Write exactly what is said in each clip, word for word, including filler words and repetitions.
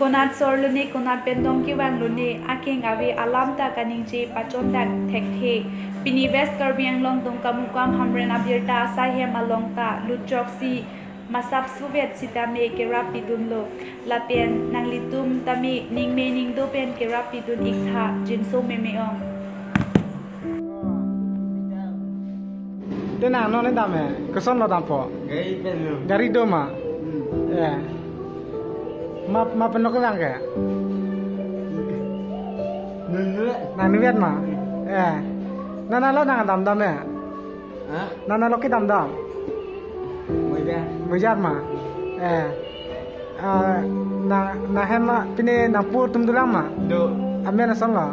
Konat sor lone, konat pen dong kevang lone, akeng ave alam ta kaningje pachondak thekthe. Pini West Karbi Anglong Dongkamukam Hamren abirta asai hem along ta lutchoksi masap suvet sitame kerap pidunlo. Lapen nanglitum tame ningme ningdo pen kerap pidun iktha, jinso meme ong. Te nang non dam eh, koson lo dampo? Gari pen lo. Gari do ma? Hmm. Eh. Ma, ma pen lo kelang ke? Nunue. Nang nuet ma? Eh. Nana lo nang dam dam eh? Hah? Nana lo kedam dam? Moja. Moja ma? Eh. Ah, na, na hem ma, pine nangpu atum dolang ma? Do. Amen ason lo?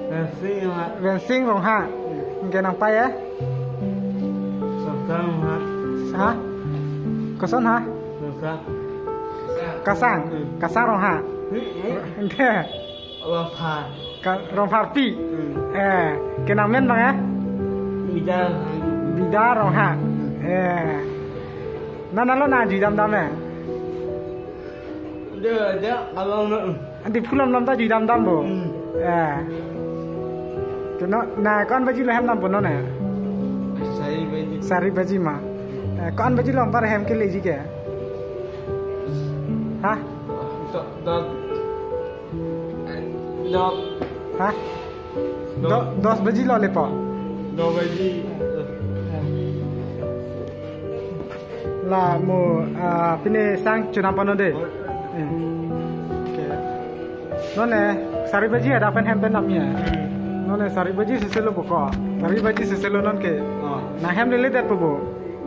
Vensing ha. Vensing Ronghang. Anke nangpei eh? Sosang ha. Ha? Koson ha? Sosang. Kasang. Hmm. Kasang Ronghang. Hmm, hmm. Anke. Ronghang. Ka, Ronghangpi. Hmm. Eh, ke nangmen bang eh? Bida. Bida Ronghang. Eh. Nana lo nang jui dam dam eh? Dia, dia, kalau nak. Ante phulam lam ta jui dam dam bo. Hmm. Eh. Keno, na ko-an baji lo hem dampo non eh? Sari baji. Sari baji ma. Eh, ko-an baji lo anpar hem keleji ke? Ha? Dok, dok. Dok. Ha? Do. Do, dos baji lo lepo? Do baji. La mo, ah, pine sang chunam pano de. Oh. Eh. Oke. Non eh, sari baji ada pen hem pen damji eh? Hmm. Non eh, sari baji seselo boko. Sari baji seselo non ke. Oh. Nang hem lele det po bo.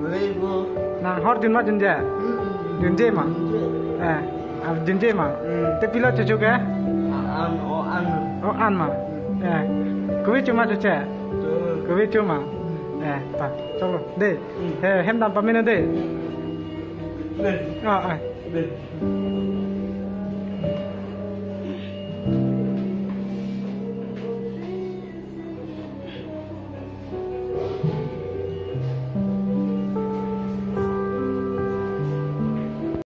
Lele bo. Nang hor jun ma junje? Hmm. Junje ma? Junje. Eh, ah, junje ma? Hmm. Te pilo chocho ke? An, o an. O an ma? Eh. Kove cho ma choche? Cho. Kove cho ma? Eh, ta, choklo. De. Hmm. Eh, hem dam pameno de. De. Ah, ah. De.